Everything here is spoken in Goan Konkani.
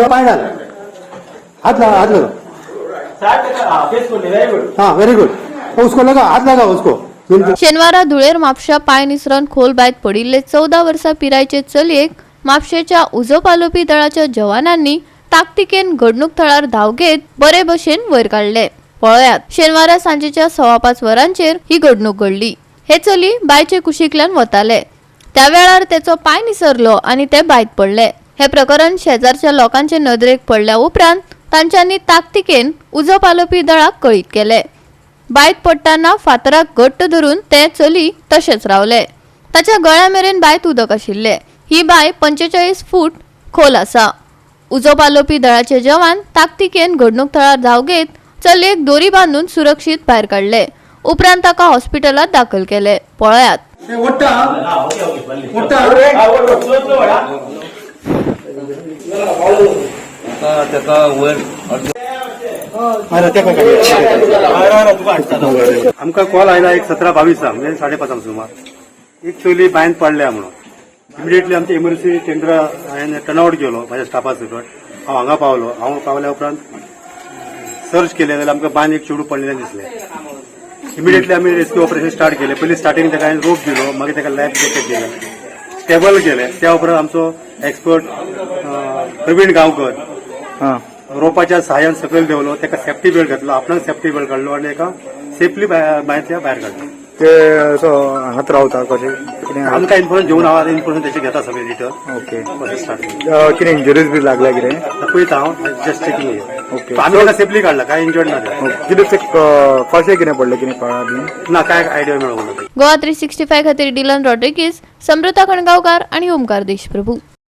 पाय घाल, हात लगा, हात लगा. हाँ, वेरी गुड. उसको लगा, हात लगा उसको. शेनवारा धुळेर म्हापशा पांय निसरून खोल बांयत पडिल्ले 14 वर्सां पिरायेचे चलयेक म्हापशेच्या उजो पालोवपी दळाच्या जवानांनी ताकतिकेन घडणूक थळार धांव घेत बरे भशेन वयर काडले. पळयात, शेनवारा सांजेच्या 5:15 वरांचेर ही घडणूक घडली. हे चली बांयचे कुशीकल्यान वताले, त्या वेळार तेचो पांय निसरलो आनी ते बांयत पडले. हे प्रकरण शेजारच्या लोकांचे नदरेक पडल्या उपरांत तांच्यांनी ताकतिकेन उजो पालोवपी दळाक कळीत केले. बांयत पडटाना फातराक घट्ट धरून ते चली तशेंच रावले. ताच्या गळ्या मेरेन बांयत उदक आशिल्ले. ही बांय 45 फूट खोल आसा. उजो पालोवपी दळाचे जवान ताकतिकेन घडणूक थळार धांव घेत चलयेक दोरी बांदून सुरक्षीत भायर काडले. उपरांत ताका हॉस्पिटलात दाखल केले. पळयात. ताका वयर आमकां कॉल आयला एक 17:22, म्हणजे 5:30 सुमार, एक चली बांयन पडल्या म्हणून. इमिडिएटली आमचे इमर्जन्सी टेंडर हांवें टर्नआउट केलो म्हाज्या स्टाफा सकट. हांव हांगा पावलो. हांव पावल्या उपरांत सर्च केलें जाल्यार आमकां बांयन एक चेडूं पडलेलें दिसलें. इमिडिएटली आमी रेस्क्यू ऑपरेशन स्टार्ट केलें. पयलीं स्टार्टिंग ताका हांवें रोप दिलो, मागीर ताका लायफ जॅकेट दिलें, स्टेबल केलें. त्या उपरांत आमचो एक्सपर्ट प्रवीण गांवकर रोपाच्या सहाय्यान सकयल देंवलो, ताका सेफ्टी बेल्ट घातलो, आपणाक सेफ्टी बेल्ट काडलो आनी एका सेफली बांयतल्या भायर काडलो. ते असो हांगात रावता कशें कितें? आमकां इन्फॉर्मेशन घेवन हांव इन्फॉर्मेशन तेचे घेता सगळे रिटर्न. Process start. कितें इंजुरीज बी लागल्या कितें? पळयता हांव, जस्ट चेकिंग. आमी ताका सेफली काडला, काय इंजर्ड ना ते. कितें ते कशें कितें पडलें, कितें कळ्ळां बी? ना, काय आयडिया मेळूंक ना. गोवा 365 खातीर डिलन रॉड्रिगीज, समृता कणगांवकार आणि ओमकार देशप्रभू.